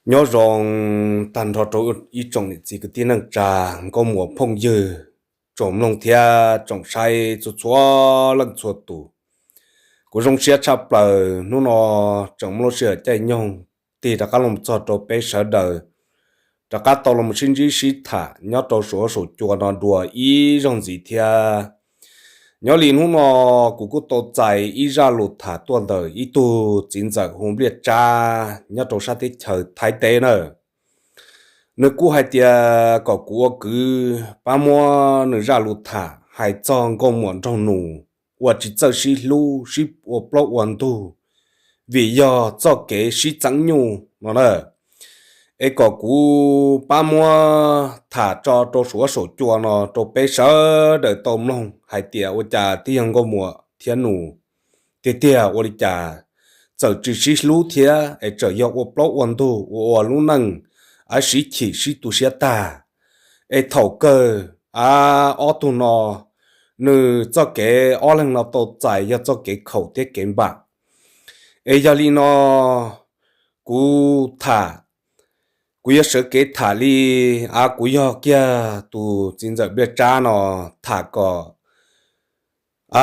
Nyob zoo tag nrho rau ib tsoom niam txiv kwv tij neej tsa, nkauj muam phooj ywg, tsoom mloog thiab tsoom saib txhua txhua leej txhua tus. Kuv zoo siab tshaj plaws hnub no tseem muaj lub sij hawm caij nyoog tig rov qab los txog rau peb sawv daws rov qab tau los sib ntsib sib tham nyob rau saum huab saum cua no dua ib zaug ntxiv thiab. Nyob li hnub no kuv kuj tau txais ib zaj lus tham tuaj ntawm ib tug txiv ntxawm hu Npliaj Tsab nyob rau sab teb chaws Thaib teb na. Nws kuj hais tias kom kuv ua kwv pab muab nws zaj lus tham hais txog nkauj muam nraug nus uas tsis txawj sib hlub sib ua plaub ua ntug vim yog txoj kev sib txeeb nyuj no na. Es kom kuv pab muab tham tso rau saum huab saum cua no rau peb sawv daws tau mloog hais tias ua cas twb yog nkauj muam thiab nus tiag tiag ua li cas txawm tsis sib hlub thiab es txawm yog ua plaub ua ntug ua ua lub neej, a, sib chim sib tu siab tag. Es thaum kawg, a, ob tug no nws txoj kev ob leeg no tau txais yog txoj kev khaum thiab kev npam. Es yog li no kuv tham, kuv yuav sawv kev tham li, a, kuv yog kiag tus txiv ntxawm Npliaj Tsab no tham kom,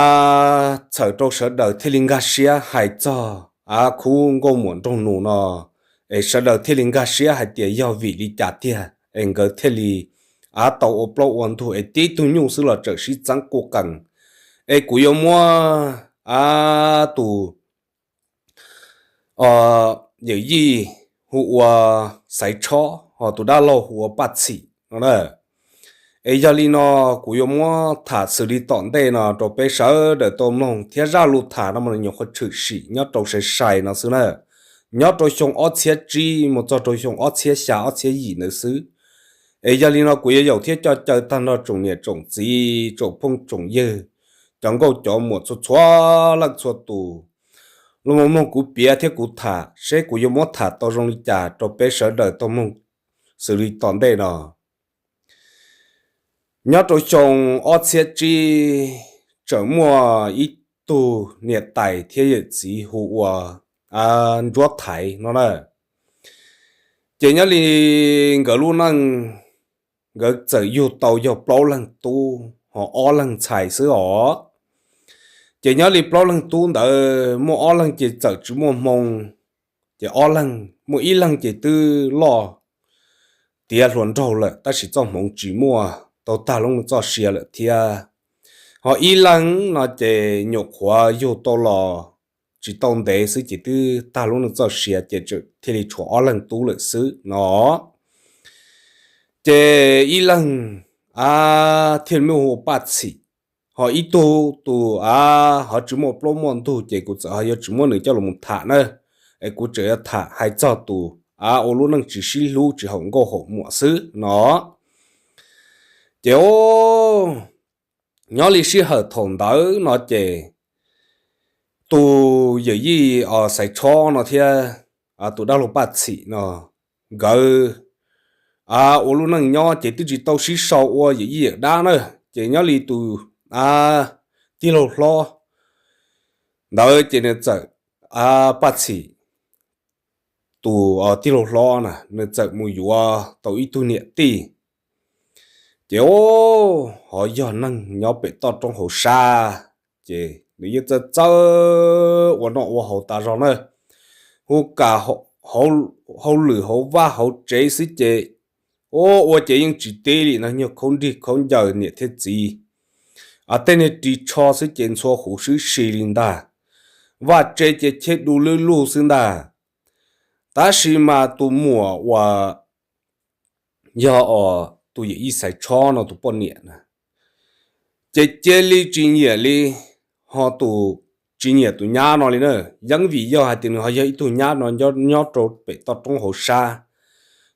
a, txhawm rau sawv daws thiaj li nkag siab hais txog, a, khub nkauj muam nraug nus no, es sawv daws thiaj li nkag siab hais tias yog vim li cas tiag es nkawd thiaj li, a, tau ua plaub ua ntug es tib tug nyuj xwb los txawm sib txeeb quj qees. Es kuv yuav muab, a, tus yawm yij hu ua Xaiv Tshob, ho tus dab laug hu ua Paj Txhim no na. Es yog li no kuv yuav muab tham xws li tom ntej no rau peb sawv daws tau mloog thiab zaj lus tham no mas nws nyuam qhuav tshwm sim nyob rau sai sai no xwb na, nyob rau xyoo ob txhiab tsib mus txog rau xyoo ob txhiab xya ob txhiab yim ntawd xwb. Es yog li no kuv yuav yaum thiab coj caw tag nrho tsoom niam tsoom txiv tsoom phooj tsoom ywg, cov nkauj cov muam txhua txhua leej txhua tus los mloog kuv piav thiab kuv tham seb kuv yuav muab tham tau zoo li cas rau peb sawv daws tau mloog xws li tom ntej no. Nyob rau xyoo ob txhiab tsib tseem muaj ib tug niam tais thiab yawm txiv hu ua Ntsuab Thaiv no na. Ces nyob li nkawd lub neej, nkawd txawm yug tau yog plaub leeg tub ho ob leeg ntxhais xwb os. Ces nyob li plaub leeg tub ntawd muaj ob leeg ces txawm tsis muaj hmoo, ces ob leeg, muaj ib leeg ces twb loj tiav hluas nraug lawm tab sis txoj hmoov tsis muaj tau tag lub neej txoj sia lawm thiab. Ho ib leeg no ces nyuam qhuav yug tau los tsis tau ntev xwb ces twb tag lub neej txoj sia ces thiaj li tshuav ob leeg tub lawm xwb no. Ces ib leeg, a, thiaj li muaj hu ua Paj Txhim, ho ib tug tus, a, ho tsis muaj plaub muaj ntug ces kuv txawm ho yuav tsis muab nws coj los tham na. Es kuv tseem yuav tham hais txog tus, a, ua lub neej tsis sib hlub tsis haum nkauj haum muam xwb no. Ces nyob li sij hawm thaum ntawd no ces tus yawm yij Xaiv Tshob no thiab tus dab laug Paj Txhim no, nkawd ua lub neej nyob ces twb tsis tau sib sau ua yawm yij yawm dab na. Ces nyob li tus tij laug hlob ntawd ces nws txawm, Paj Txhim tus tij laug hlob na nws txawm mus yuav tau ib tug niam tij. Ces ho yog neeg nyob pem toj roob hauv sab, ces nws yeej txawj txawj ua noj ua haus tas zog na, hu kam hauj lwm hauv vaj hauv tsev xwb ces ua ua ces yeej tsis tib li no, nyuag khaub nrig khaub ncaws niam thiab txiv, tej niag ris tsho xwb ces ntxhua huv swb si li ntag, vaj tse ces cheb du lwb lug xwb ntag. Tab sis mas tus muam uas yog tus yawm yij Xaiv Tshob no tus poj niam na, ces cia li tsis nyiam li, ho tus, tsis nyiam tus nyab no li na. Yeeb vim yog hais tias nws ho yog ib tug nyab no nyob rau pem toj roob hauv sab,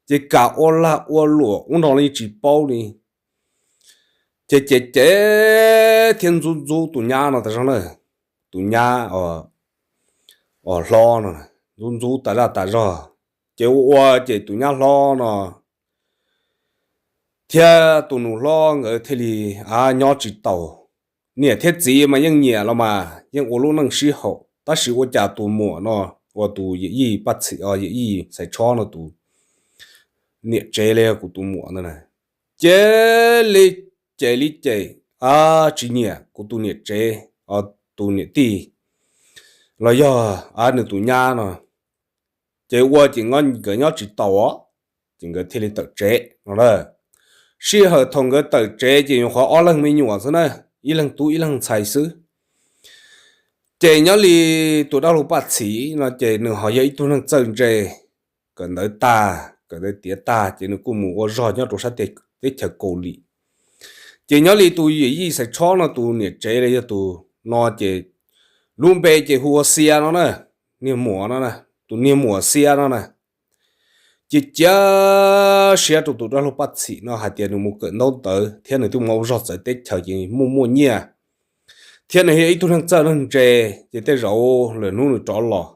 ces kam ua lag ua luam ub no li tsis paub li. Ces ces ces thiab ntxub ntxub tus nyab no tas zog na, tus nyab hlob no, ntxub ntxub tas zaj tas zog. Ces ua ua ces tus nyab hlob no thiab tus nus hlob nkawd thiaj li, a, nyob tsis taus. Niam thiab txiv mas yeej nyiam los mas yeej ua lub neej sib haum, tab sis ua cas tus muam no, ua tus yawm yij Paj Txhim, yawm yij Xaiv Tshob no tus niam tsev los yog kuv tus muam ntawd na, ces li ces li ces, ab, tsis nyiam kuv tus niam tsev, tus niam tij los yog, ab, nws tus nyab no, ces ua ces nkawd nyob tsis tau os, ces nkawd thiaj li tawm tsev no na. Sij hawm thaum nkawd tawm tsev ces nyuam qhuav ob leeg me nyuam xwb na, ib leeg tub ib leeg ntxhais xwb. Ces nyob li tus dab laug Paj Txhim no ces nws ho yog ib tug neeg txawj ntse, kawm ntawv tag, kawm ntawv tiav tag ces nws kuj mus ua zog nyob rau sab teb chaws Kaus Lim. Ces nyob li tus yawm yij Xaiv Tshob no tus niam tsev los yog tus no ces lub npe ces hu ua Xia no na, niag muam no, tus niag muam Xia no na. Ces cia siab rau tus dab laug Paj Txhim no hais tias nws mus kawm ntaub ntawv thiab nws twb mus ua zog txawv teb chaws ces muaj muaj nyiaj, thiab nws yog ib tug neeg txawj neeg ntse, ces tej zaum lwm hnub nws rov los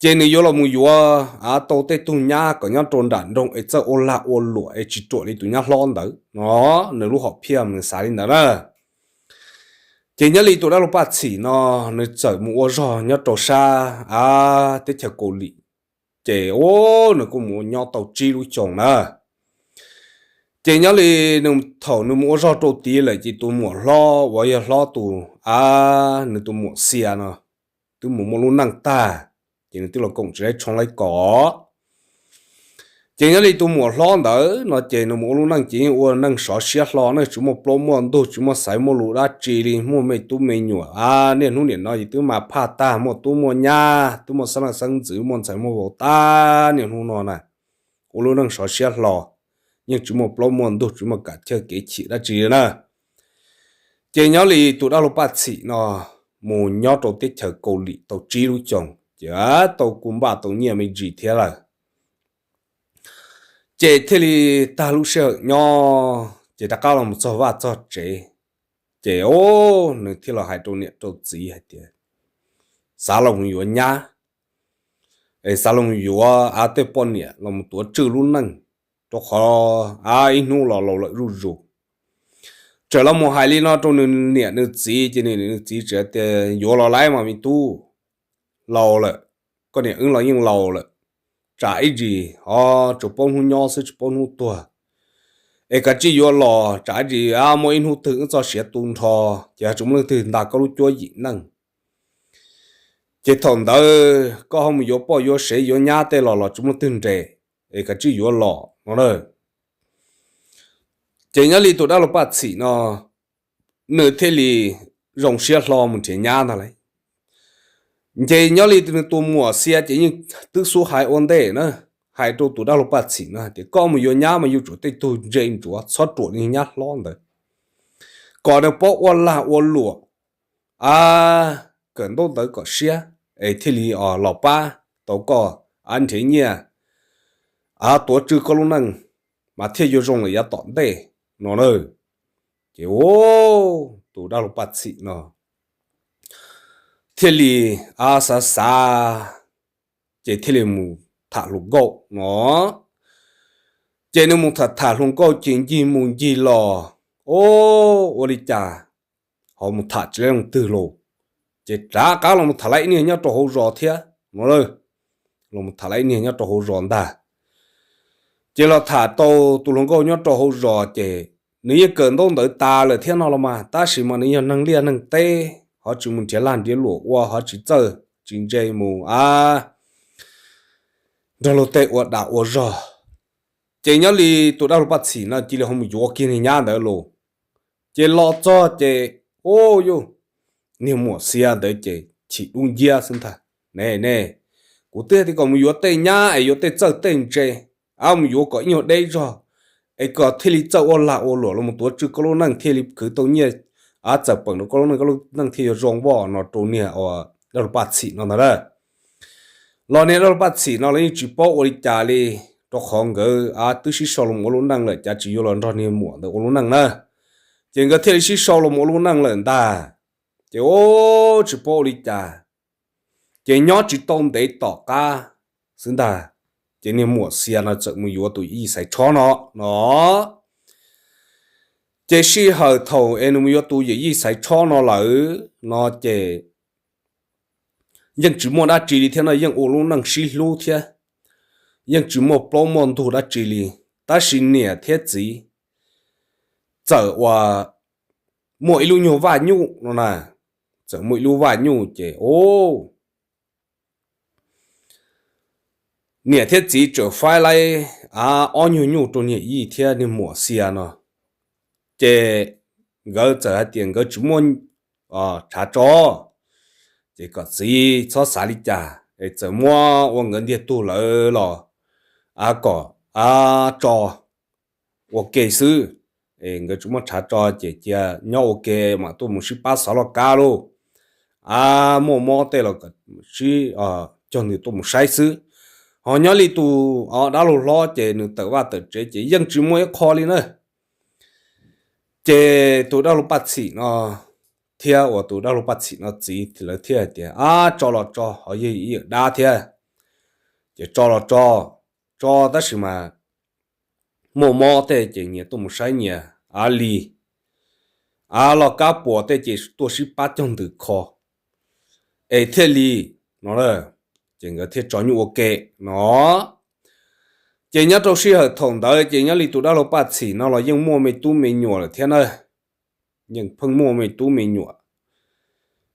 ces nws yuav los mus yuav, av, tau tej tug nyab kom nyob rau nram nroog es txawj ua lag ua luam es tsis ruam li tus nyab hlob ntawd no. Nws lub hom phiaj nws xav li ntawd na. Ces nyob li tus dab laug Paj Txhim no, nws txawm mus ua zog nyob rau sab, av, teb chaws Kaus Lim. Ces, u, nws kuj mus nyob tau tsib lub xyoos na. Ces nyob li nws, thaum nws mus ua zog rau tid lawm ces tus muam hlob uas yog hlob tus, av, nws tus muam Xia no twb mus muaj lub neej tag, ces nws twb los koom tsis laib tshoob laib kos. Ces nyob li tus muam hlob ntawd no ces nws mus ua lub neej ces yeej ua neej sov siab hlo, neej tsis muaj plaub muaj ntug, tsis muaj xaiv muaj lus dab tsi li, muaj me tub me nyuam, av, niaj hnub nim no ces twb mas phaj tag, muaj tub muaj nyab, twb muaj xeeb leej xeeb ntxwv, muaj ntxhais muaj vauv tag niaj hnub no na. Ua lub neej sov siab hlo, yeej tsis muaj plaub muaj ntug, tsis muaj kam chawj kev chim dab tsi li na. Ces nyob li tus dab laug Paj Txhim no mus nyob rau teb chaws Kaus Lim tau tsib lub xyoos ces tau kuj npaj tau nyiaj me ntsis thiab lawm. Ces thiaj li tag lub sij hawm nyob ces rov qab los mus txog vaj txog tsev. Ces, u, nws thiaj los hais rau niam rau txiv hais tias xav los mus yuav nyab, es xav los mus yuav, av, tej poj niam los mus tuav tswj lub neej, rau qhov, av, ib hnub los laus lawm zuj zus. Txawm los mus hais li no rau nws niam nws txiv ces nws niam nws txiv txawm tias yuav los lawm mas me tub, laus lawm, koj niam wb los yeej laus lawm, tsam ib ntsis ho tsuas paub hnub nyob xwb tsis paub hnub tuag. Es kav tsij yuav los tsam ib ntsis, av, muaj ib hnub twg wb txoj sia tu nrho ces ho tsis muaj leej twg ntas koj lub cuab yim neej. Ces thaum ntawd koj ho mus yuav poj yuav sev yuav nyab tej los los tsis muaj leej twg nres, es kav tsij yuav los no na. Ces nyob li tus dab laug Paj Txhim no, nws thiaj li zoo siab hlo mus nrhiav nyab ntag lauj. Ces nyob li nws tus muam Xia ces yeej twb xub hais ua ntej na, hais rau tus dab laug Paj Txhim no hais tias koj mus yuav nyab mas yuav tsum tej tug ntse ntsuav, txhob ruam li nyab hlob ntawd, kom nws paub ua lag ua luam, av, kawm ntaub ntawv kom siab, es thiaj li, o, los pab tau koj, av, nrhiav nyiaj, av, tuav tswj koj lub neej, mas thiaj yuav zoo lawm yav tom ntej no na. Ces, u, tus dab laug Paj Txhim no thiaj li, av, xav xav, ces thiaj li mus tham hluas nkauj no. Ces nws mus tham tham hluas nkauj ces ncig mus ncig los, o, ua li cas ho mus tham tsis laib leej twg los. Ces rov qab los mus tham laib ib niag nyob rau hauv zos thiab no. Los mus tham laib ib niag nyob rau hauv zos ntag. Ces los tham tau tus hluas nkauj nyob rau hauv zos ces nws yeej kawm ntaub ntawv tas lawm thiab no los mas, tab sis mas nws yog neeg liaj neeg teb, ho tsis mus nrhiav lag nrhiav luam ua, ho tsis txawj tsis ntse mus, av, nrog luag tej ua dag ua zog. Ces nyob li tus dab laug Paj Txhim no cia li ho mus yuav kiag niag nyab ntawd los. Ces los txog ces, u, yuj, niag muam Xia ntawd ces chim dub nciab xwb ntag. Ne, ne, kuv twb hais tias kom mus yuav tej nyab es yuav tej txawj tej ntse, av, mus yuav kom ib nyuag deb zog, es kom thiaj li txawj ua lag ua luam los mus tuav tswj koj lub neej thiaj li khwv tau nyiaj, av, txawm peem rau koj lub neej, koj lub neej thiaj yuav zoo voj no rau niag dab laug Paj Txhim no ntag na. Los niag dab laug Paj Txhim no los yeej tsis paub ua li cas li, rau qhov nkawd, av, twb sib sau los ua lub neej lawm, cas tsis yuav los nrog niag muam ntawd ua lub neej na. Ces nkawd thiaj li sib sau los ua lub neej lawm ntag. Ces, u, tsis paub ua li cas, ces nyob tsis tau ntev tom qab xwb ntag, ces niag muam Xia no txawm mus yuav tus yij Xaiv Tshob no, no. Ces sij hawm thaum es nws mus yuav tus yawm yij Xaiv Tshob no lawm no ces yeej tsis muaj dab tsi li thiab no, yeej ua lub neej sib hlub thiab. yeej tsis muaj plaub muaj ntug dab tsi li, tab sis niam thiab txiv txawm uas muaj ib lub nyuag vaj nyuj no na, txawm muaj ib lub vaj nyuj ces o, niam thiab txiv txawm faib laib ob nyuag nyuj rau niag yij thiab niag muam xia no. Ces nkawd txawm hais tias nkawd tsis muaj tshav tso, ces kom txiv txhob xav li cas, es txawm muab ua nkawd ntiag tug lawm los kom tso ua ke xwb. Es nkawd tsis muaj tshav tso ces cia nyob ua ke mam tuaj mus sib pab xov loj kab lauj, muaj mob tej los sib cog ntws tuaj mus saib xwb. Ho nyob li tus dab laug hlob ces nws tawm vaj tawm tsev ces yeej tsis muaj ib qho li na. Ces tus dab laug Paj Txhim no thiab uas tus dab laug Paj Txhim no txiv lawv thiaj hais tias, Ab, tso los tso, ho yog ib yawm dab thiab, ces tso los tso, tso tab sis mas muaj mob tej ces nyias tuaj mus saib nyias, av li, av los kab puas tej ces tuaj sib pab cog ntws kho es thiaj li no. Ces nkawd thiaj tso nyuj ua ke no. Ces nyob rau sij hawm thaum ntawd ces nyob li tus dab laug Paj Txhim no los yeej muaj me tub me nyuam lawm thiab na, yeej pheej muaj me tub me nyuam.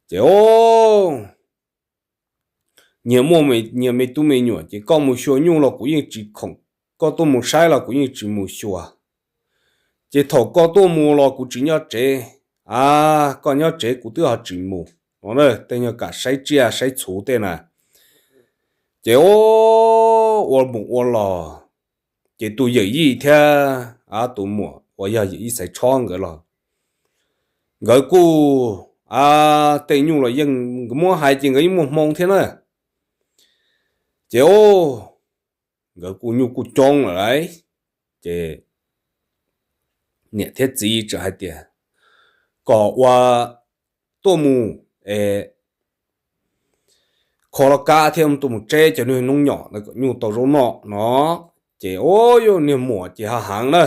Ces o, nyias muaj nyias me tub me nyuam ces koj mus xyuas nyuj los kuv yeej tsis khoom, koj tuaj mus saib los kuv yeej tsis mus xyuas. Ces thaum koj tuaj mus los kuv tsis nyob tsev, a, koj nyob tsev kuv twb ho tsis mus no, tej nyuag kam saib tsiaj saib txhuv tej na. Ces o, ua mus ua los, ces tus yawm yij thiab tus muam uas yog yawm yij Xaiv Tshob nkawd los, nkawd kuj, a, tej nyuj los yeej muab hais ces nkawd yeej muaj hmoo thiab na. Ces o, nkawd kuj nyuj kuj coob lawm lauj. Ces niam thiab txiv txawm hais tias kom ua tuaj mus es kho laj kab thiab tuaj mus tseb cov niag noob nyom ntawd kom nyuj tau zaub noj no. Ces o, yog niag muam ces ha heev na,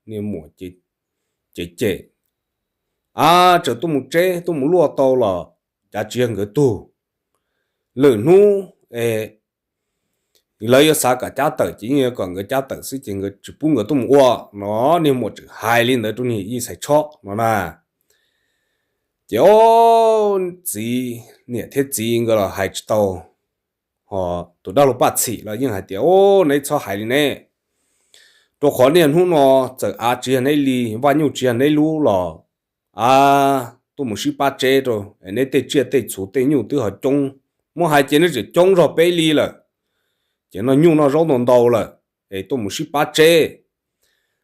niag muam ces cem, a, txawm tuaj mus tseb tuaj mus luaj tau los cav tsis yog nkawd tug, lwm hnub es lawv yuav xav kom cab tawm ces yeej yuav kom nkawd cab tawm xwb ces nkawd tsis pub nkawd tuaj mus ua no. Niag muam txawm hais li ntawd rau niag yij Xaiv Tshob no na. Ces o, txiv, niam thiab txiv nkawd los hais tsis tau. Ho tus dab laug Paj Txhim los yeej hais tias, o, neb txhob hais li ne, rau qhov niaj hnub no txawm av tsis yog neb li, vaj nyuj tsis yog neb lub los, a, tuaj mus sib pab tseb rau, neb tej tsiaj tej txhuv tej nyuj twb ho coob, muab hais ces neb tseem coob zog peb li lawm. Ces noj nyuj noj zaub ntau ntau lawm, es tuaj mus sib pab tseb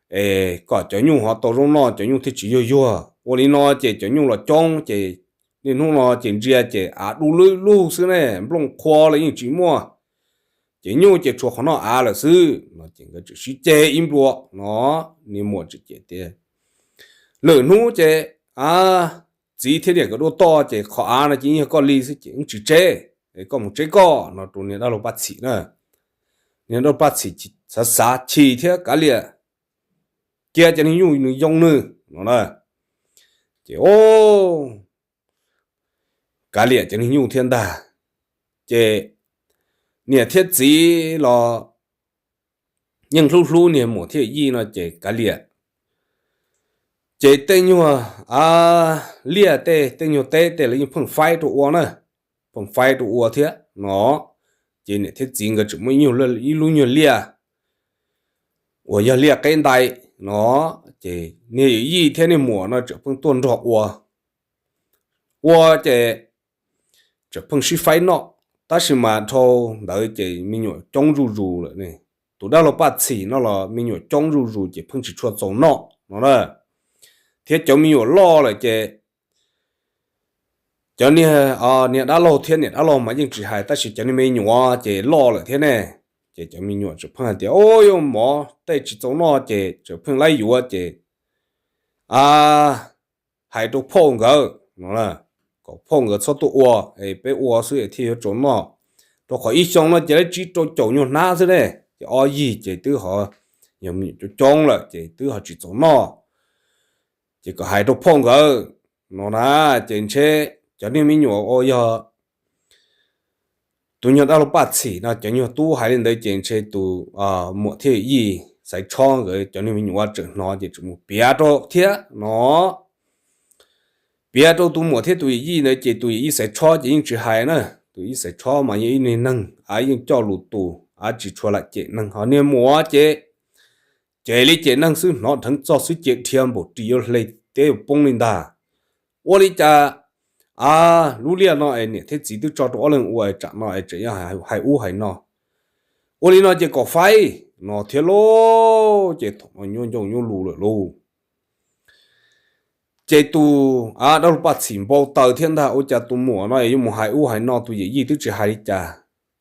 es kom cov nyuj ho tau zaub noj, cov nyuj thiaj tsis yuag yuag. Ua li no ces cov nyuj los coob ces niaj hnub no ces ntsia ces av du lug lug xwb ne, nplooj qhuav los yeej tsis muaj, ces nyuj ces tshuav qhov noj av lawm xwb no. Ces nkawd txawm sib ceg ib nplua no, niag muam txawm cem tias, lwm hnub ces, a, txiv thiab niam nkawd dua toj ces qhov av no ces yog koj li xwb ces wb tsis tseb, koj mus tseb koj no rau niag dab laug Paj Txhim na. Niag dab laug Paj Txhim xav xav chim thiab kav liam, cia cov niag nyuj nws yoo nws no na. Ces o, kav liam cov niag nyuj thiab ntag. Ces niam thiab txiv los yeej hlub hlub niag muam thiab yij no ces kav liam. Ces tej nyuag, a, liaj tej, tej nyuag teb tej lawv yeej pheej faib rau ua na, pheej faib rau ua thiab no. Ces niam thiab txiv nkawd tseem muaj ib lub nyuag liaj uas yog liaj qeb ntais no. Ces niag yawm yij thiab niag muam no tseem pheej tuaj nrog ua, ua ces tseem pheej sib faib noj. Tab sis mas dhau ntawd ces me nyuam coob zuj zus lawm ne. Tus dab laug Paj Txhim no los me nyuam coob zuj zus ces pheej tsis tshua txaus noj no na. Thiab cov me nyuam loj lawm ces cov niag, niag dab laug thiab niam dab laug mas yeej tsis hais, tab sis cov niag me nyuam ces loj lawm thiab ne. Ces cov me nyuam tseem pheej hais tias, o, yuav mov tej tsis txaus noj ces tseem pheej laib yuav ces, a, hais rau phauj nkawd no, kom phauj nkawd txhob tuaj ua, es peb ua xwb es thiaj yuav txaus noj. Rau qhov ib xyoo no ces lawv tsib rau caum nyuag hnab xwb ne, ces ob yig ces twb ho yog me nyuam coob coob lawm ces twb ho tsis txaus noj. Ces kom hais rau phauj nkawd no na. Ces ntshe cov niag me nyuam uas yog tus nyuag dab laug Paj Txhim no, cov nyuag tub hais li ntawd ces ntshe tus muam thiab yawm yij Xaiv Tshob nkawd cov niag me nyuam tseem hnov ces tseem mus piav rau thiab no. Piav rau tus muam thiab tus yawm yij ntawd ces tus yawm yij Xaiv Tshob ces yeej tsis hais na. Tus yawm yij Xaiv Tshob mas yog ib niag neeg a yeej coj lus tus a tsis tshua lam cem neeg, ho niag muam ces cem li cem neeg xwb, hnov dheev txog xwb ces dhia npaum ris yuav hle teb yuav poob li ntag. Ua li cas a lub liaj no es niam thiab txiv twb tso rau ob leeg ua es tsam no es tseem yuav hais ub hais no. Ua li no ces kom faib no thiab lauj, ces thaum no nyuaj ncauj nyuaj lus lawm lauj. Ces tus a dab laug Paj Txhim npau taws thiab ntag, ua cas tus muam no es yuav mus hais ub hais no, tus yawm yij twb tsis hais li cas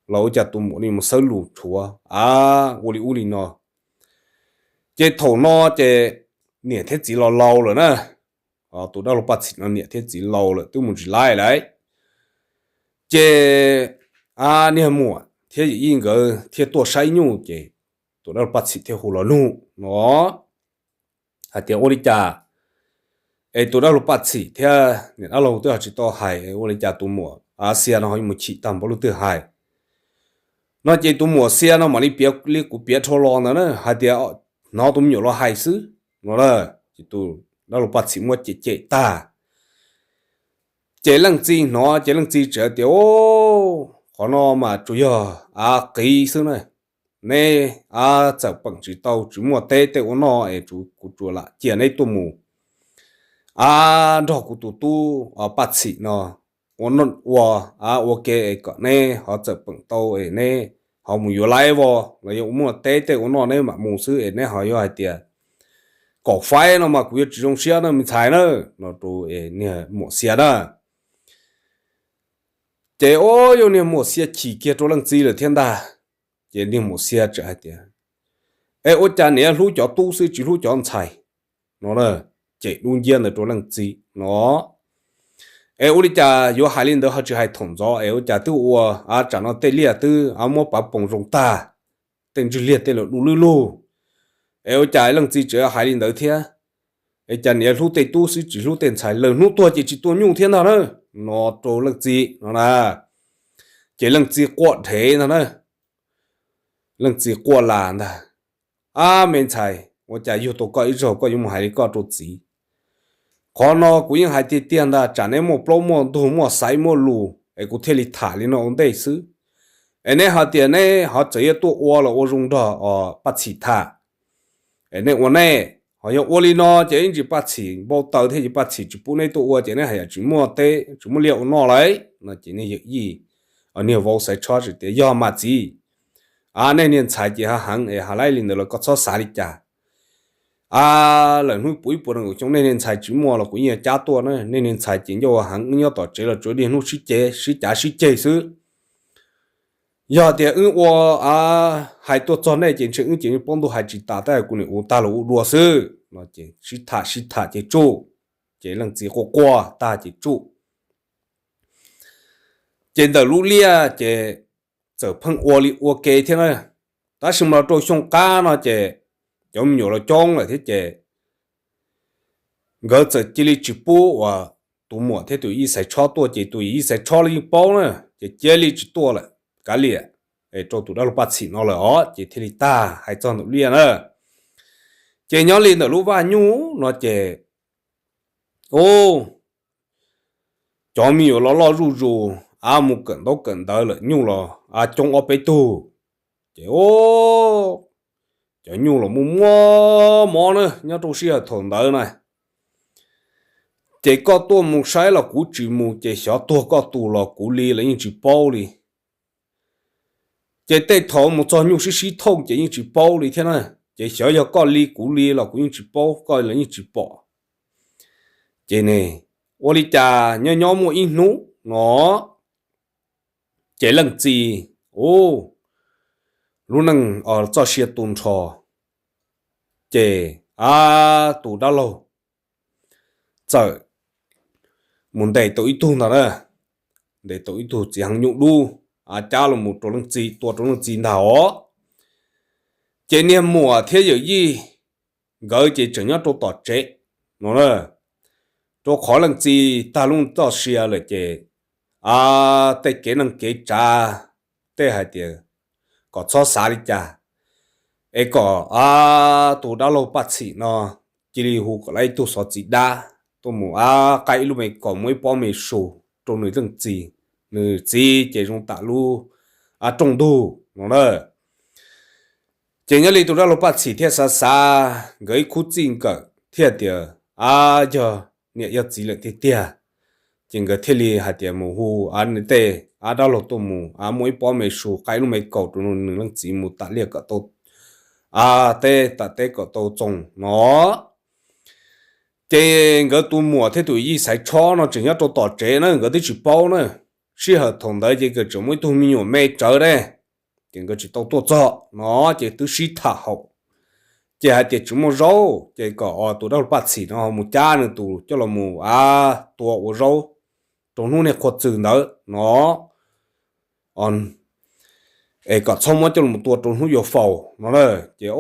los ua cas tus muam no mus xawb lus rhuav a ua li ub li no. Ces thaum no ces niam thiab txiv los laus lawm na. Tus dab laug Paj Txhim no niam thiab txiv laus lawm twb mus tsis laij lawm. Ces a niag muam thiab yawm yij nkawd thiaj tuaj saib nyuj ces tus dab laug Paj Txhim thiaj hu los nug no hais tias ua li cas es tus dab laug Paj Txhim thiab niam dab laug twb ho tsis tau hais, ua li cas tus muam Xia no ho mus chim tag npaum li twg hais no. Ces tus muam Xia no mam li piav li kuv piav dhau los ntawd na, hais tias hnov tus me nyuam los hais xwb no. Ces tus dab laug Paj Txhim muab cem cem tag ces leej txiv hnov ces leej txiv txawm tias, qhov no mas tsuas yog a qiv xwb na. Neb a txawm peem tsis tau tsis muaj teb tej ua noj es kuv tsuas lam cia neb tuaj mus a nrog kuv tus tub Paj Txhim no ua ua a ua ke es kom neb ho txawm peem tau es neb ho mus yuav laib vos los yog muaj teb tej ua noj neb mam mus xwb es neb ho yuav hais tias kom faib no mas kuv yuav tsis zoo siab na me ntxhais na no rau niag muam Xia na. Ces ua yog niag muam Xia chim kiag rau leej txiv lawm thiab ntag. Ces niag muam Xia txawm hais tias, es ua cas niam hlub cov tub xwb tsis hlub cov ntxhais no. Cem dub nciab ntawd rau leej txiv no. Es ua li cas yuav hais li ntawd ho tsis hais thaum ntxov es ua cas twb ua a tsam no tej liaj twb a muab pav poom zoo tag, tej ntswg liag tej los du lwj lug es ua cas leej txiv tseem hais li ntawd thiab. Es cas niam hlub tej tub xwb tsis hlub tej ntxhais, lawv hnub tuag ces tsis tua nyuj thiab ntag na no rau leej txiv no na. Ces leej txiv quaj dhev ntag na. Leej txiv quaj las ntag, ab me ntxhais, ua cas yug tau koj ib zaug koj yuav mus hais li koj rau txiv? Qhov no kuv yeej hais tiag tiag ntag, tsam neb muaj plaub muaj ntug muaj xaiv muaj lus es kuv thiaj li tham li no ua ntej xwb. Es neb hais tias neb ho txawm yuav tuaj ua los ua zoo nrog Paj Txhim tham, es neb ua nej, ho yog ua li no ces ib ntsis Paj Txhim npau taws thiab ces Paj Txhim tsis pub neb tuaj ua ces neb haj yam tsis muaj teb tsis muaj liaj ua noj lawm no. Ces niag yawm yij, niag vauv Xaiv Tshob txawm tias, yog mas txiv, a nej niag ntxhais ces ho heev es hais li ntawd los koj txhob xav li cas. A lawm hnub puv ib puas nees nkaum xyoo nej niag ntxhais tsis muaj los kuv yeej yuav cab tuaj na, nej niag ntxhais ces ncauj heev, wb nyob tom tsev los tsuav niaj hnub sib ceg sib cav sib ceg xwb. Yog tias wb ua a hais tuaj txog nej ces ntshe wb ces paub ntuj hais tsis tas, tab kuv niam ua tag los ua dua xwb no. Ces sib tham sib tham ces tsuj, ces leej txiv quaj quaj tag ces tsuj. Ces ntawm lub liaj ces txawm pheej ua li ua ke thiab na. Tab sis mas los rau xyoo qab no ces cov me nyuam los coob lawm thiab ces nkawd txawm cia li tsis pub uas tus muam thiab tus yij Xaiv Tshob tuaj, ces tus yij Xaiv Tshob los yeej paub na, ces cia li tsis tuaj lawm, kav liam, es rau tus dab laug Paj Txhim no lawm os, ces thiaj li tag hais txog ntawm liaj na. Ces nyob li ntawm lub vaj nyuj no ces, u, cov me nyuam los loj zuj zus, a mus kawm ntaub kawm ntawv lawm, nyuj los a coob ob peb tug. Ces, u, cov nyuj los muaj muaj mob na nyob rau sij hawm thaum ntawd na. Ces koj tuaj mus saib los kuv tsis mus, ces xyov tuag koj tus los kuv li los yeej tsis paub li. Ces tej thaum mus txog nyuj sib sib thooj ces yeej tsis paub li thiab na. Ces xyov yog koj li kuv li los kuv yeej tsis paub, koj los yeej tsis pom. Ces ne, ua li cas nyob nyob muaj ib hnub no, ces leej txiv, u, lub neej txoj sia tu nrho, ces a tus dab laug txawm mus ntes tau ib tug ntag na, ntes tau ib tug txiv heev nyuj dub, a cab los mus rau leej txiv, tua rau leej txiv ntag os. Ces niag muam thiab yawm yij nkawd ces tseem nyob rau tom tsev no na, rau qhov leej txiv tag lub txoj sia lawm ces a tej kev neej kev tsav tej hais tias kom txhob xav li cas, es kom tus dab laug Paj Txhim no cia li hu kom lawv ib tug xov txiv dab tuaj mus qaij ib lub me kaus muab ib pob me su rau nws leej txiv, nws txiv ces zoo tam lub rooj ntug no na. Ces nyob li tus dab laug Paj Txhim thiaj xav xav nkawd ib khub txij nkawm thiaj tias, a, yog niam yog txiv lawm tiag tiag. Ces nkawd thiaj li hais tias mus hu tej dab laug tuaj mus muab ib pob me su qaij lub me kaus rau nws leej txiv mus tam liaj kom tau teb tam teb kom tau txoos no. Ces nkawd tus muam thiab tus yij Xaiv Tshob no tseem nyob rau tom tsev na, nkawd twb tsis paub na. Sij hawm thaum ntawd ces nkawd tseem muaj ib tug me nyuam me tsawv ne, ces nkawd tsis tau tuaj txog no, ces twb sib tham haum. Ces hais tias tsis muaj zaub ces kom tus dab laug Paj Txhim no ho mus cab nws tus coj los mus tua ua zaub rau hnub niaj qhua txws ntawd no, es kom txhob muab coj los tua rau hnub yuav faus no na. Ces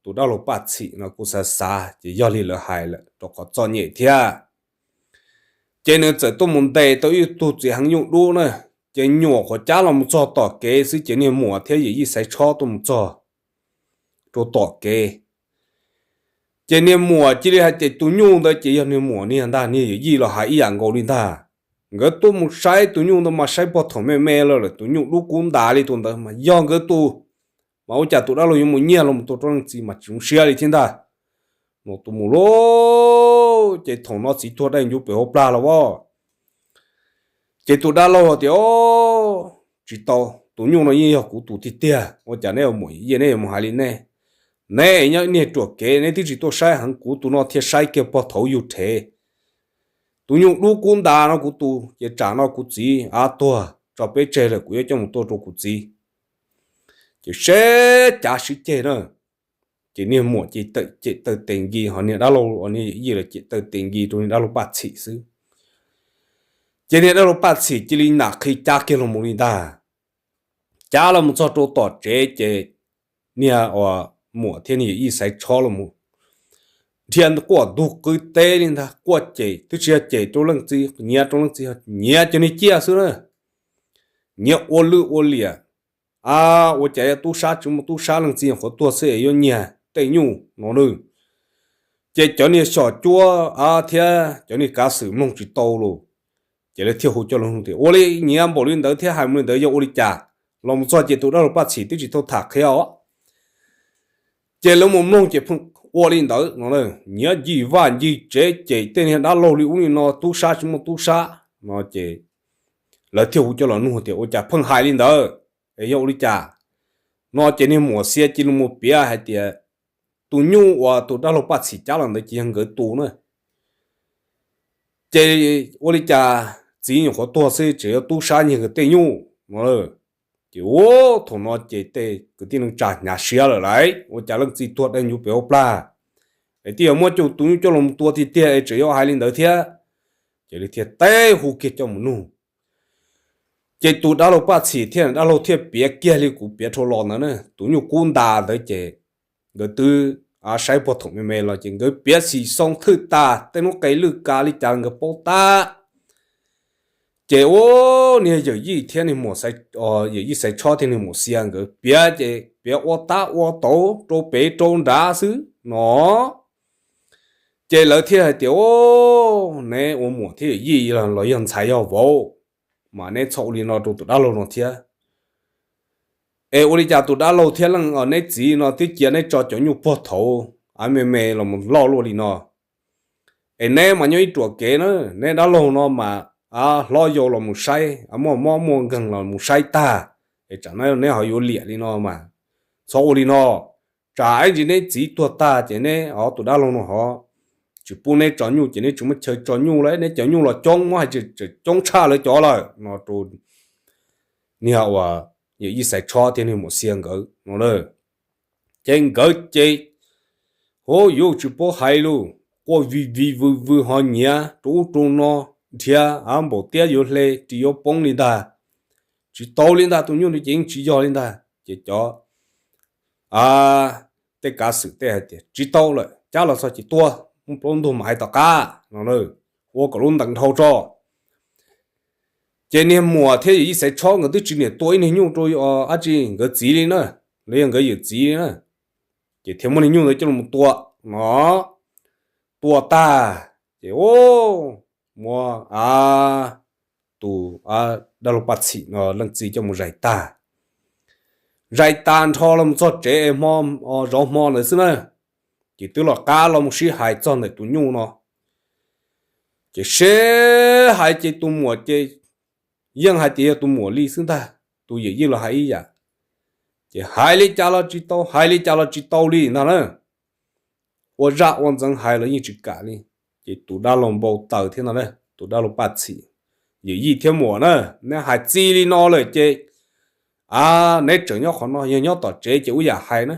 tus dab laug Paj Txhim no kuj xav xav ces yog li lawv hais lawm rau qhov txom nyem thiab. Ces nws txawm tuaj mus ntes tau ib tug txiv heev nyuj dub na, ces nyuam qhuav cab los mus txog tom kev xwb ces niag muam thiab yawm yij Xaiv Tshob tuaj mus txog rau tom kev. Ces niag muam cia li hais tias tus nyuj ntawd ces yog niag muam niag ntag, niag yawm yij los hais ib yam nkaus li ntag. Nkawd tuaj mus saib tus nyuj ntawd mas saib puag thaum me me los lawm tus nyuj dub kub ntas li tus ntawd mas yog nkawd tus, mas ua cas tus dab laug yuav mus nyiag los mus tua rau leej txiv mas tsis zoo siab li thiab ntag. No tus mus lauj, ces thaum no txiv tuag dai ncuv pem hauv plag los as. Ces tus dab laug tias, tsis tau, tus nyuj no yeej yog kuv tus tiag tiag, ua cas neb muam yij neb yuav mus hais li neb? Neb nyob niag ruam kev neb twb tsis tuaj saib heev, kuv tus no thiaj saib kiag puag thaum yug rhev. Tus nyuj dub kub ntas no kuv tus, ces tsam no kuv txiv av tuag tso peb tseg lawm kuv yuav coj mus tua rau kuv txiv. Ces seb cav sib ceg na, ces niag muam ces cem taw tes nkis, ho niag dab laug uas niag yij los cem taw tes nkis rau niag dab laug Paj Txhim xwb. Ces niag dab laug Paj Txhim cia li nam qhi cab kiag los mus li ntag. Cab los mus txog rau tom tsev ces niag uas muam thiab niag yawm yij Xaiv Tshob los mus dhia quaj ntug qw teb li ntag, quaj cem, twb tsis yog cem rau leej txiv, nyiav rau leej txiv, nyiav cov niag ciaj xwb na. Nyiav ua lwj ua liam, a, ua cas yuav tub sab tsis muaj tub sab, leej txiv nyuam qhuav tuag xwb es yuav nyiag tej nyuj no na. Ces cov niag xyom cuab thiab cov niag kav xwm mloog tsis tau los, ces lawv thiaj hu coj los nug tias, ua li nyiav npaum li ntawd thiab hais mus li ntawd yog ua li cas? Los mus txog ces tus dab laug Paj Txhim twb tsis tau tham qhia os. Ces lawv mus mloog ces pheej ua li ntawd no, nyiav ncig vaj ncig tsev cem tej niag dab laug li ub li no, tub sab tsis muaj tub sab no ces lawv thiaj hu coj los nug tias, ua cas pheej hais li ntawd es yog ua li cas? No ces niag muam Xia cia li mus piav hais tias tus nyuj uas tus dab laug Paj Txhim cab los ntawd ces yog nkawd tus na. Ces ua li cas txiv nyuam qhuav tuag xwb tseem yuav tub sab nyiag nkawd tej nyuj no? Ces ua thaum no ces tej kwv tij neej tsa hnyav siab lawm lauj, ua cas leej txiv tuag dai ncuv pem hauv plag es twb yog muab coj tus nyuj coj los tua tiag tiag es tseem yuav hais li ntawd thiab. Ces lawv thiaj teb hu kiag coj mus nug. Ces tus dab laug Paj Txhim thiab dab laug thiaj piav kiag li kuv piav dhau los ntawd na, tus nyuj kub ntas ntawd ces nkawd twb saib puag thaum me me los ces nkawd piav xim xoo thwj tas, tej hnub qes lwj kav li cas nkawd paub tab. Ces ua niag yawm yij thiab niag muam, yawm yij Xaiv Tshob thiab niag muam Xia nkawd piav ces piav ua tab ua tauv rau pem rau nrad xwb no. Ces lawv thiaj hais tias, neb ua muam thiab yawm yij los yog ntxhais yog vauv, mas neb txhob ua li no rau tus dab laug no thiab. Es ua li cas tus dab laug thiab leej neb txiv no twb cia neb tso cov nyuj puag thaum av me me los mus loj luaj li no? Es neb mas nyob ib ruam kev na, neb dab laug no mas hlob yau los mus saib, muaj mob muaj nkeeg los mus saib tag, es tsam no neb ho yuav liam li no mas txhob ua li no. Tsam ib ntsis neb txiv tuag tag ces neb tus dab laug no ho tsis pub neb tso nyuj ces neb tsis muaj chaw tso nyuj lawm, neb cov nyuj los coob, muab hais tias coob tshaj lawv cov lawm no rau niag uas yawm yij Xaiv Tshob thiab niag muam Xia nkawd no. Ces nkawd ces, hu, yuav tsis paub hais lus, quaj vij vij vwj vwj ho nyiav rau ub rau no, nrhiav av npaum tiab yuav hle ris yuav poob li ntag. Tsis tau li ntag, tus nyuj no ces yeej tsis yog li ntag. Ces cov tej kav xwm tej hais tias tsis tau lawm, cab los txog ces tua, muaj plaub ntug mam hais tom qab no, ua kom lub ntees dhau tso. Ces niag muam thiab yawm yij Xaiv Tshob nkawd twb tsis niam tua ib niag nyuj rau dab tsi nkawd txiv li na, los yog nkawd yawm txiv li na. Ces thiaj muab niag nyuj ntawd coj los tua no, tua tag, ces muab tus dab laug Paj Txhim no leej txiv coj mus zais tag. Zais tag nrho los mus txog tsev, zov hmo ntawd xwb na, ces twb los qab los mus sib hais txog ntawm tus nyuj no. Ces sib hais ces tus muam ces yeej hais tias yog tus muam li xwb ntag, tus yawm yij los hais ib yam. Ces hais li cas los tsis tau, hais li cas los tsis tau li ntag na. Ua zaj ua ntxeev hais los yeej tsis kam li. Ces tus dab laug npau taws thiab no, tus dab laug Paj Txhim, yawm yij thiab muam na, neb hais txij li no lawm ces, a, neb tseem nyob qhov no, yog nyob tom tsev ces ua yam hais na.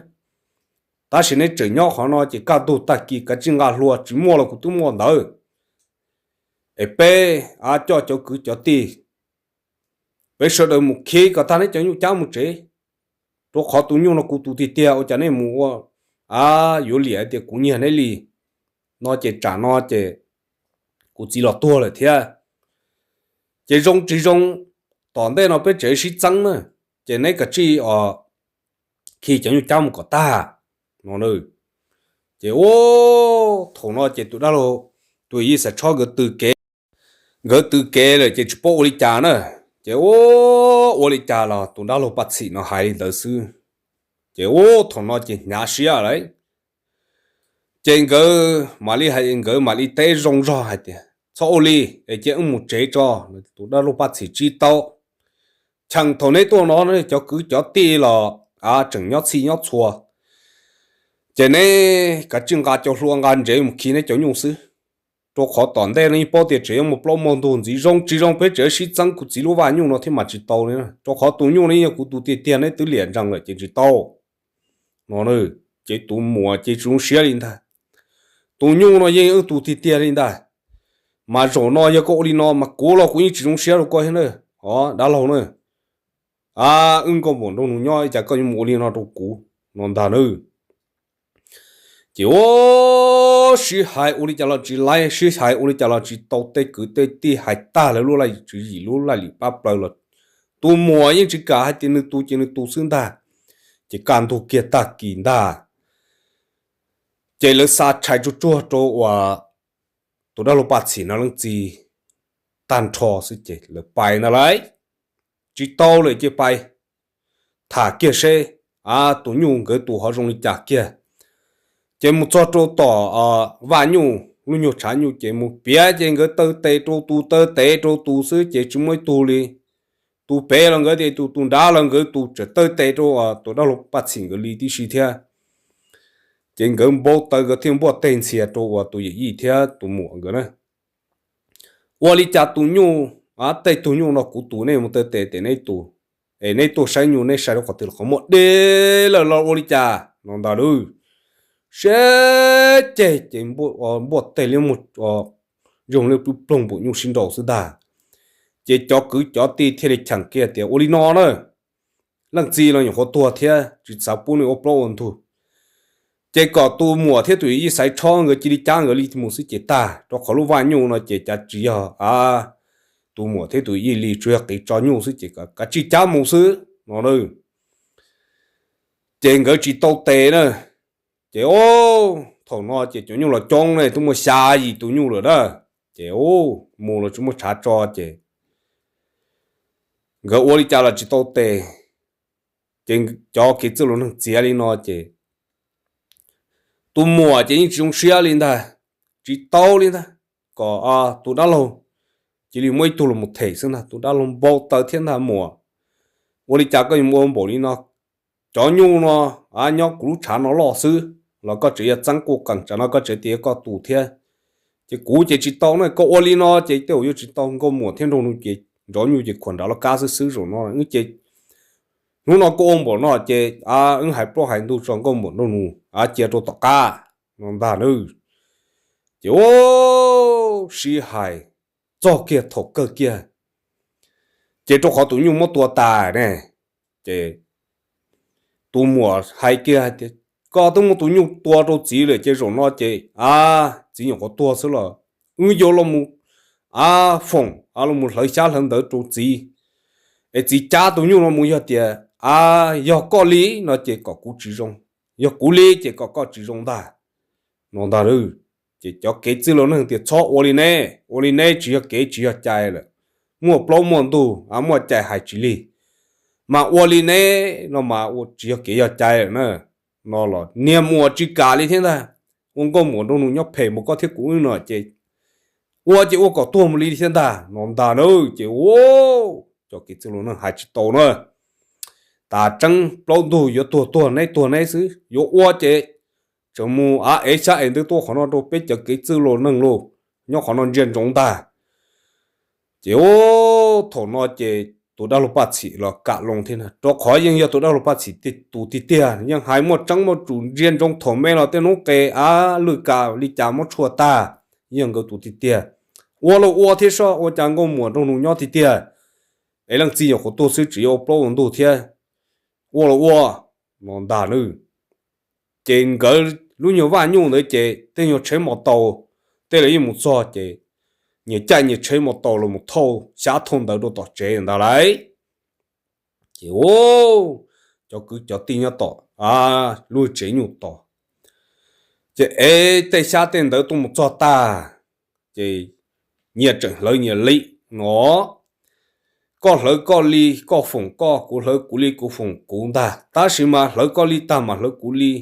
Tab sis neb tseem nyob qhov no ces kaj ntug tag kis kav tsij nqa hlua, tsis muaj los kuv twb muaj ntawd. Es peb, a, coj cov kwv cov tij, peb sawv daws mus khi kom tag neb cov nyuj cab mus tsev, rau qhov tus nyuj no kuv tus tiag tiag, ua cas neb mus ua, a, yuav liam tias kuv nyiag neb li no ces tsam no ces kuv txiv los tuag lawm thiab. Ces zoo tsis zoo, tom ntej no peb tseem sib txeeb na, ces neb kav tsij khi cov nyuj cab mus kom tag no. Ces ua, thaum no ces tus dab laug, tus yawm yij Xaiv Tshob nkawd tw kev, nkawd tw kev lawm ces tsis paub ua li cas na. Ces ua, ua li cas los tus dab laug Paj Txhim no hais li ntawd xwb. Ces ua, thaum no ces hnyav siab lawm. Ces nkawd mam li hais, nkawd mam li teb zoo zog hais tias txhob ua li, es cia wb mus tsev tso. Tus dab laug Paj Txhim tsis tau, cheem thaum neb tuaj no cov kwv cov tij los, a, tseem nyob txhij nyob txhua, ces neb kav tsij nqa cov hlua nqa ntsev mus khi neb cov nyuj xwb, rau qhov tom ntej no yeej paub tias tseem yuav muaj plaub muaj ntug ntxiv, zoo tsis zoo peb tseem sib txeeb kuv txiv lub vaj nyuj no thiab mas tsis tau li, rau qhov tus nyuj no yeej yog kuv tus tiag tiag, neb twb liam ntsees lawm ces tsis tau no. Ces tus muam ces tsis zoo siab li ntag, tus nyuj no yeej wb tus tiag tiag li ntag, mas zaum no yog koj ua li no mas kuv los kuv yeej tsis zoo siab rau koj thiab na, o dab laug na. A, wb nkauj muam nraug nus nyob, cas koj yuav mus ua li no rau kuv no ntag na. Ces ua, sib hais ua li cas los tsis laib, sib hais ua li cas los tsis tau, tej kwv tej tij hais tag lawv lub laj tswv yim lub laj lim pab plaws los tus muam yeej tsis kam, hais tias nws tus ces nws tus xwb ntag. Ces kaj ntug kiag tag kis ntag, ces lawv xa tshais tsuag tsuag rau uas tus dab laug Paj Txhim no leej txiv tag nrho xwb ces lawv pais ntag lauj. Tsis tau lawm ces pais tham kiag seb, a, tus nyuj nkawd tus ho zoo li cas kiag. Ces mus txog rau tom vaj nyuj, lub nyuag tshav nyuj ces mus piav ces nkawd taw tes rau tus, taw tes rau tus xwb ces tsis muaj ib tug li. Tus pem los nkawd tus, tus nrad los nkawd tus, tseem taw tes rau tus dab laug Paj Txhim nkawd li tib si thiab. Ces nkawd npau taws, nkawd thiaj npuaj teg ntxhias rau uas tus yawm yij thiab tus muam nkawd na. Ua li cas tus nyuj, tej tug nyuj no kuv tus, nej mus taw tes tes neb tus, es neb tuaj saib nyuj neb saib rau qhov twg los qhov muag deb lawm los ua li cas no ntag lauj. Sab ceg ces npuaj teg liab muag zoo li ploog npaum nyuj sib nraus xwb ntag. Ces cov kwv cov tij thiaj li cheem kiag tias ua li no na, leej txiv los nyuam qhuav tuag thiab tsis xav pub nws ua plaub ua ntug, ces kom tus muam thiab tus yawm yij Xaiv Tshob nkawd cia li cab nkawd li mus xwb ces tag, rau qhov lub vaj nyuj no ces cav tsis yog tus muam thiab tus yij li, tsuas yog qiv tso nyuj xwb ces kav tsij cab mus xwb no. Ces nkawd tsis tau tes na. Ces thaum no ces cov nyuj los coob ne, twb muaj xya yim tus nyuj lawm na. Ces mus los tsis muaj tshav tso ces nkawd ua li cas los tsis tau tes. Ces cov kev txwj laus neeg txiav li no ces tus muam ces yeej tsis zoo siab li ntag, tsis tau li ntag, kom tus dab laug cia li muab ib tug los them xwb ntag. Tus dab laug npau taws thiab ntag, muam, ua li cas koj yuav mus ua npaum li no? Cov nyuj no nyob kuv lub tshav no loj xwb los koj tseem yuav txeeb quj qees, tsam no koj tseem tias koj tus thiab. Ces kuv ces tsis tau na, koj ua li no ces tej zaum yuav tsis tau. Nkauj muam thiab nraug nus ces nrov nyuj ces khuam nram laj kab xwb xwb zaum no ces hnub no koj ua npaum no ces wb hais plaub hais ntug tso nkauj muam nraug nus cia rau tom qab no ntag na. Ces sib hais txog kiag thaum kawg kiag, ces rau qhov tus nyuj muab tua tas ne, ces tus muam hais kiag hais tias koj twb muab tus nyuj tua rau txiv lawm ces zaum no ces a, txiv nyuam qhuav tuag xwb los wb yuav los mus a, foom a los mus hlawv xyab hlawv ntawv rau txiv, es txiv cab tus nyuj no mus yog tias a, yog koj li no ces kom kuv tsis zoo, yog kuv li ces kom koj tsis zoo ntag, no ntag. Ces cov kev txwj laus neeg tias txhob ua li ne, ua li ne tsis yog kev tsis yog cai lawm. Muaj plaub muaj ntug a, muaj cai hais tsis lig, mas ua li ne no mas tsis yog kev yog cai lawm na. No los niag muam tsis kam li thiab ntag, ua nkauj muam nraug nus nyob phem mus koj thiab kuv wb no ces ua ces ua kom tuag mus li thiab ntag, no ntag na. Ces cov kev txwj laus neeg hais tsis tau na. Tas tseeb plaub ntug yuav tuag tuag neb tuag neb xwb, yuav ua ces tseem mus av ev xyab ev ntawv tuaj qhov no rau peb cov kev txwj laus neeg lauj, nyob qhov no ntsia ntsoov ntag. Ces thaum no ces tus dab laug Paj Txhim los kam loo thiab, rau qhov yeej yog tus dab laug Paj Txhim tus tiag tiag, yeej hais muaj tseeb muaj tsum ntsia ntsoov thaum me los tej hnub qes av lwj kam li cas muab tshuaj tag, yeej nkawd tus tiag tiag. Ua los ua thiab soj, ua cas nkauj muam nraug nus nyob tiag tiag, es leej txiv nyuam qhuav tuag xwb tseem yuav ua plaub ua ntug thiab, ua los ua, no ntag na. Ces nkawd lub nyuag vaj nyuj ntawd ces tej nyuag tsheb mos taus, tej lawv yeej mus txog ces nyias caij nyias tsheb mos taus los mus thauj xyab thauj ntawv rau tom tsev ntag lauj. Ces cov kwv cov tij nyob tom lub tsev nyuj tos, ces ev tej xyab tej ntawv tuaj mus txog tag, ces nyias tseem hlawv nyias li no, koj hlawv koj li, koj foom koj, kuv hlawv kuv li, kuv foom kuv ntag, tab sis mas hlawv koj li tag mas hlawv kuv li.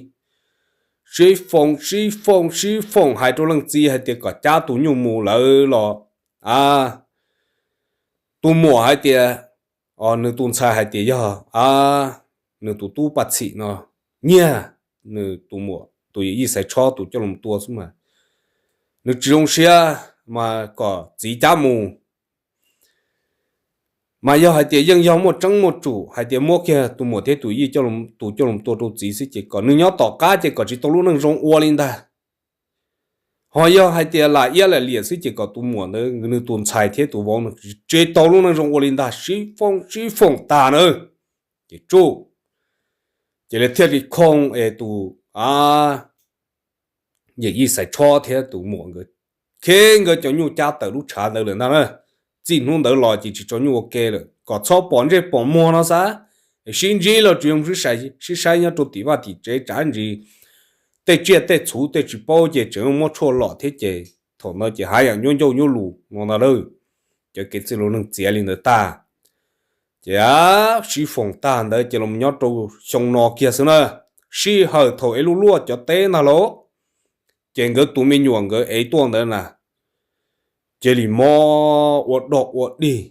Sib foom sib foom sib foom hais rau leej txiv hais tias kom cab tus nyuj mus lawm los, a, tus muam hais tias, nws tus ntxhais hais tias yog, a, nws tus tub Paj Txhim no nyiag nws tus muam tus yawm yij Xaiv Tshob tus coj los tua xwb mas nws tsis zoo siab, mas kom txiv cab mus. Mas yog hais tias yeej yog muaj tseeb muaj tsum hais tias muab kiag tus muam thiab tus yij tus coj los tua rau txiv xwb ces kom nws nyob tom qab ces kom tsis tau lub neej zoo ua li ntag. Ho yog hais tias lam iab lam liam xwb ces kom tus muam ntawd nws tus ntxhais thiab tus vauv tsis tau lub neej zoo ua li ntag, sib foom sib foom tag na. Ces tsuj, ces lawv thiaj li khooj es tus, a, yawm yij Xaiv Tshob thiab tus muam nkawd, kheb nkawd cov nyuj cab tawm lub tshav ntawd lawm ntag na. Txij hnub ntawd los ces tsis tso nyuj ua ke lawm, kom txhob pom ntsej pom muag no xav, sib ntsib los tsuas yog sib saib nyob rau tim vaj tim tsev tsam ntsis tej tsiaj tej txhu tej tsis paub ces tseem muab tshuaj lom thiab ces thaum ntawd ces haj yam nyuaj ncauj nyuaj lus no ntag lauj. Cov kev txwj laus neeg txiav li ntawd tag, ces sib foom tag ntawd ces los nyob rau xyoo no kiag xwb na, sij hawm thaum ev luj luaj cov teb ntag lauj, ces nkawd tus me nyuam nkawd ev tuaj ntawd na, cia li mob ua dog ua dig,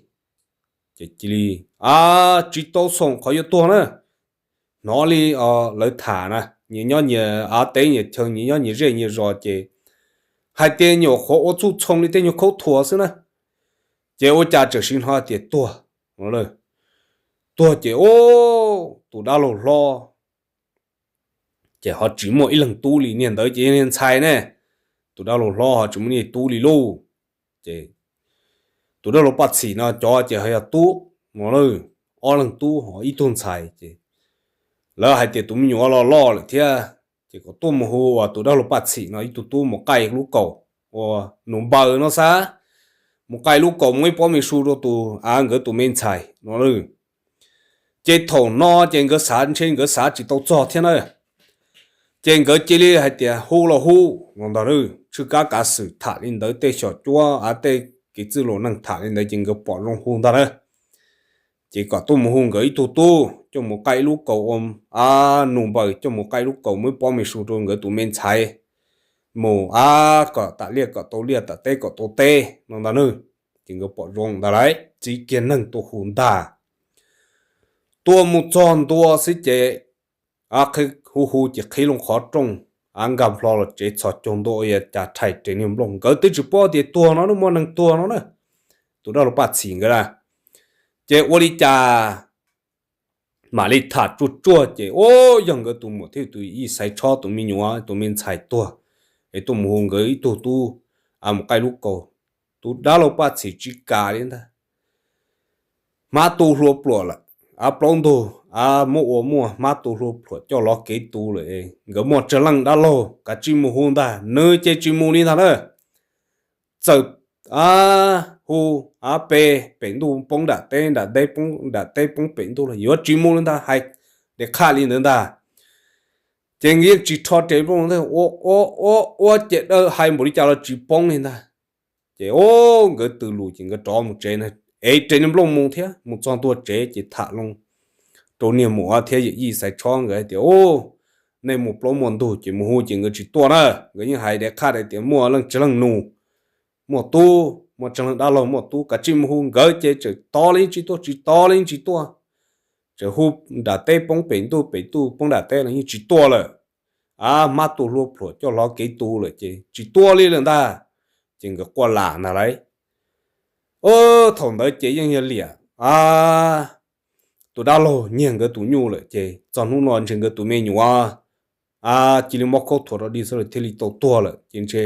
ces cia li, a, tsis tau xoom qhov yuav tuag na. Hnov li lawv tham na, nyias nyob nyias av teb nyias chaw, nyias nyob nyias zej nyias zos ces hais tias nyuam qhuav ua txuj txhoo li tej nyuag khaub thuas xwb na, ces ua cas txawm sim hnov tias tuag, tuag ces tus dab laug hlob ces ho tsis muaj ib leeg tub li, niag ntawd ces niag ntxhais ne, tus dab laug hlob ho tsis muaj niag tub li lauj. Ces tus dab laug Paj Txhim no cov ces ho yog tub, ob leeg tub ho ib tug ntxhais ces lawv hais tias tus me nyuam los loj lawm thiab, ces kom tuaj mus hu uas tus dab laug Paj Txhim no ib tug tub mus qaij lub kaum uas nus npaws no xav, mus qaij lub kaum muaj ib pob me su rau tus av nkawd tus me ntxhais no. Ces thaum no ces nkawd xav ntshe nkawd xav tsis tau txog thiab na, ces nkawd cia li hais tias hu los hu no ntag. Tshwj kab kav xwm tham li ntawd tej xyom cuab av tej kev txwj laus neeg tham li ntawd ces nkawd pom zoo hu ntag na. Ces kom tuaj mus hu nkawd ib tug tub coj mus qaij ib lub kaus ua, a, nus npaws coj mus qaij lub kaus muaj ib pob me su rau nkawd tus me ntxhais mus, a, kom tam liaj kom tau liaj, tam teb kom tau teb no ntag na. Ces nkawd pom zoo ntag lauj, txib kiag neeg tuaj hu ntag. Tuaj mus txog ntua xwb ces hu hu ces qhib loo qhov rooj, a, nkag nplho los tsev txhos caug ntua ua cas rhais res niag nplooj. Nkawd twb tsis paub tias tuag no, muaj neeg tuag no na. Tus dab laug Paj Txhim nkawd na, ces ua li cas mam li tham tsuag tsuag ces, o, yog nkawd tus muam thiab tus yij Xaiv Tshob tus me nyuam tus me ntxhais tuag, es tuaj mus hu nkawd ib tug tub, a, mus qaij lub kaus. Tus dab laug Paj Txhim tsis kam li ntag. Hmab tu hlua pluam lawm, a, plaub ntug, a, muab ua muaj hmab tu hlua pluam coj lov kev tu lawm, nkawd muaj tsawg leej dab laug kav tsij mus hu ntag, nws ces tsis mus li ntag na. Txawm a, hu, a, pe, pem ntuj poob nram teb, nram teb poob, nram teb poob pem ntuj los yuav tsis mus li ntag, hais dej qhaj li ntawd ntag. Ces nkawd yeej tsis rho res nplooj ntag, ua ua ua ua ces dawb hais npaum li cas los tsis poob li ntag. Ces o, nkawd tws lus ces nkawd rov mus tsev na, ev res nplooj mus thiab mus txog ntua tsev ces tham loo rau niag muam thiab yawm yij Xaiv Tshob nkawd hais tias, u, nej mus plaub muaj ntug ces mus hu ces nkawd tsis tuaj na. Nkawd yeej hais dej qhaj tias muaj leej tsis leej nus, muaj tub, muaj tsis leej dab laug muaj tub, kav tsij mus hu nkawd ces tseem tod los yeej tsis tuaj, tsis tod los yeej tsis tuaj. Tseem hu nram teb poob pem ntuj, pem ntuj poob nram teb los yeej tsis tuaj lawm. A, hmab tu hlua pluam coj hlov kev tu lawm ces tsis tuaj li lawm ntag. Ces nkawd quaj lam ntag lauj. Thaum ntawd ces yeej yog liam, a, tus dab laug nyiag nkawd tus nyuj lawm ces txog hnub no ntshe nkawd tus me nyuam, a, cia li mob khaub thuas rau dig xwb lawm thiaj li tau tuag lawm ces ntshe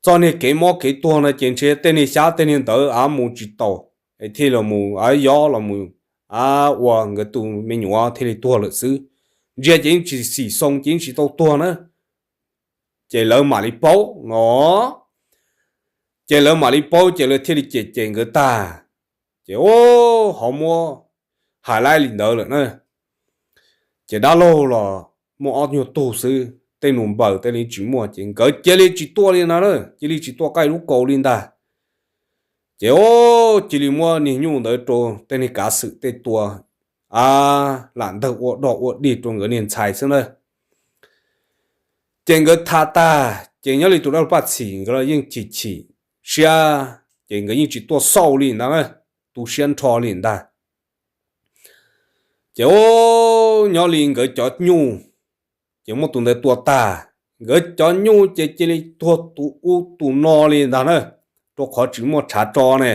txoj niag kev mob kev tuag no ces ntshe tej niag xyab tej niag ntawd, a, mus tsis taus, es thiaj los mus, a, yov los mus, a, ua nkawd tus me nyuam thiaj li tuag lawm xwb. Ntsia ces yeej tsis xim xoo ces yeej tsis tau tuag na. Ces lawv mam li paub no, ces lawv mam li paub ces lawv thiaj li cem cem nkawd tag. Ces o, ho muab hais laib li ntawd lawm na. Ces dab laug los muaj ob nyuag tug xwb, tej nus npaws tej li tsis muaj ces nkawd cia li tsis tuaj li no na, cia li tsis tuaj qaij lub kaus li ntag. Ces o, cia li muab niag nyuj ntawd rau tej niag kav xwm tej tua, a, lam ntawg ua dog ua dig rau nkawd niag ntxhais xwb na. Ces nkawd tham tag ces nyob li tus dab laug Paj Txhim nkawd los yeej chim chim siab, ces nkawd yeej tsis tuaj xauj li ntag na, tu siab nrho li ntag. Ces o, nyob li nkawd cov nyuj ces muab tus ntawd tua tag, nkawd cov nyuj ces cia li tuag tus ub tus no li ntag na, rau qhov tsis muaj tshav tso ne.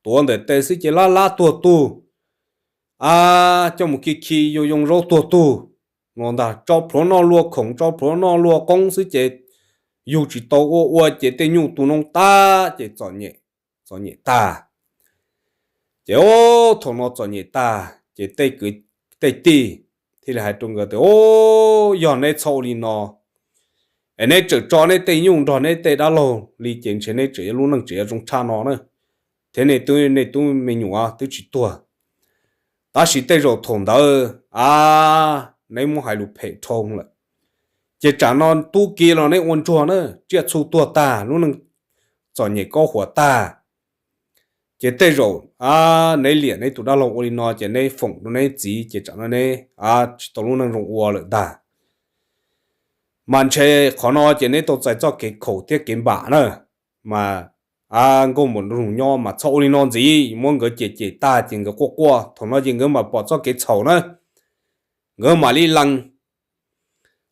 Tuav ntawm tes xwb ces lab lab tuag tug, a, coj mus khi khi yoo yoo zaub tuag tug no ntag, tso plhuav noj luag khoom, tso plhuav noj luag qoob xwb ces yug tsis tau ua ua ces tej nyuj tu noob tag ces txom nyem, txom nyem tag. Ces o, thaum no txom nyem tag ces tej kwv tej tij thiaj li hais rau nkawd tias, o, yog neb txhob ua li no, es neb tseem tso neb tej nyuj nrog neb tej dab laug li ces ntshe neb tseem yuav lub neej tseem yuav zoo tshaj no na, thiab nej tub, nej tub me nyuam twb tsis tuag. Tab sis tej zaum thaum ntawd, a, neb muab hais lus phem dhau lawm, ces tsam no tub ki los neb ua ntsuag na, tsiaj txhu tuag tag, lub neej txom nyem kaub huam tag. Ces tej zaum, a, neb liam neb tus dab laug ua li no ces neb foom rau neb txiv ces tsam no neb, a, tsis tau lub neej zoo ua lawm ntag. Mas ntshe qhov no ces neb tau txais txoj kev khaum thiab kev npam na. Mas, a, nkauj muam nraug nus nyob mas txhob ua li no ntxiv, muab nkawd cem cem tag ces nkawd quaj quaj, thaum no ces nkawd mam pom txoj kev txhaum na. Nkawd mam li lees,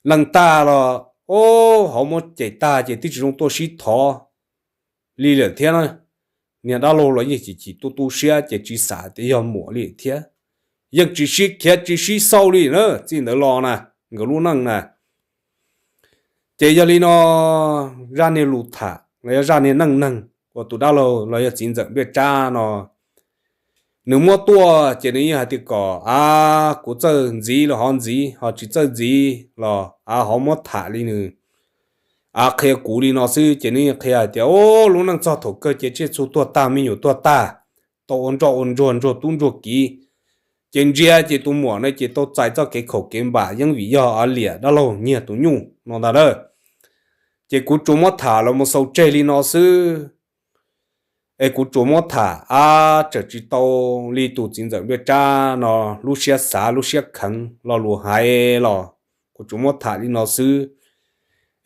lees tag los, o, ho muab cem tag ces twb tsis zoo tuaj sib thov li lawm thiab na. Niag dab laug los yeej chim chim tu tu siab ces tsis xav tias yog muam li thiab, yeej tsis sib khiav tsis sib xauj li na, txij ntawd los na, nkawd lub neej na. Ces yog li no, zaj niag lus tham los yog zaj niag neej neeg uas tus dab laug los yog txiv ntxawm Npliaj Tsab no nws muab tuaj ces nws yeej hais tias kom, a, kuv txawj ntxiv los ho ntxiv, ho tsis txawj ntxiv los, a, ho muab tham li nws, a, qhia kuv li no xwb ces nws yeej qhia hais tias, o, lub neej txog thaum kawg ces tsiaj txhu tuag tag, me nyuam tuag tag, tau ua nroj ua ntsuag, ntsuag tub ntsuag kiv, ces ntsia ces tus muam no ces tau txais txoj kev khaum kev npam yeej vim yog, a, liam dab laug nyiag tus nyuj no ntag na. Ces kuv tsuas muab tham los mus xaus tseg li no xwb. Es kuv tsuas muab tham, a, tseem tsis tau li tus txiv ntxawm Npliaj Tsab no lub siab xav lub siab kheev lo lus hais los kuv tsuas muab tham li no xwb.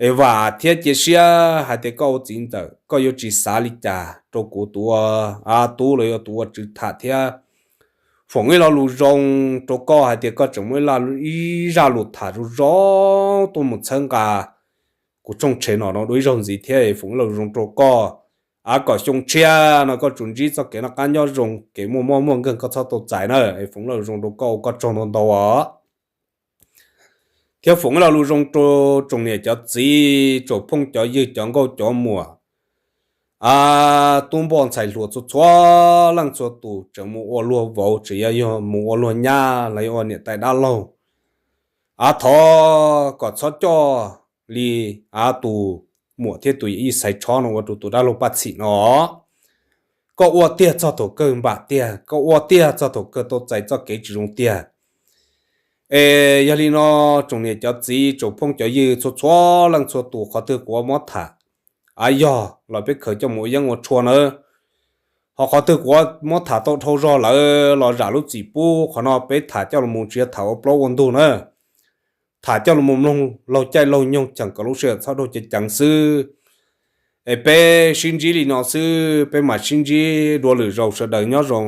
Es vam thiab cia siab hais tias koj ua txiv ntxawm koj yuav tsis xav li cas rau kuv tus ua, a, tub los yog tus ua tswv tham thiab foom ib lo lus zoo rau koj hais tias koj tseem muaj ib zaj lus tham zoo zoo tuaj mus txhawb nqa kuv tshooj tshev no no dua ib zaug ntxiv thiab es foom ib lo lus zoo rau koj. A, kom xyoo tshiab no koj tsuas ntsib txoj kev noj qab nyob zoo, kev muaj mob muaj nkeeg koj txhob tau txais na. Es foom ib lo lus zoo rau koj, ua koj tsaug ntau ntau os. Thiab foom ib lo lus zoo rau tsoom niam cov txiv, tsoom phooj cov ywg, cov nkauj cov muam, a, tub npoj ntxhais hluas txhua txhua leej txhua tus, tseem mus ua luag vauv, tseem yog mus ua luag nyab los yog ua niam tais dab laug, a, thov kom txhob coj li, a, tus muam thiab tus yawm yij Xaiv Tshob no ua rau tus dab laug Paj Txhim no. koj ua tiag txog thaum kawg npam tiag, koj ua tiag txog thaum kawg tau txais txoj kev tsis zoo tiag. Es yog li no, tsoom niam cov txiv, tsoom phooj cov ywg txhua txhua leej txhua tus, qhov twg kuv muab tham av yog los peb khaws coj mus ua yeeb ua tshua nawb. Ho qhov twg kuv muab tham tau dhau zog lawm los zam lub txim pub. Qhov no peb tham coj los mus tsis yog tham ua plaub ua ntug na, tham coj los mus mloog laug caij laug nyoog cheem kom lub sij hawm txhob dua ceev ceev xwb. Es peb sib ntsib li no xwb, peb mam sib ntsib dua lwm zaus, sawv daws nyob zoo.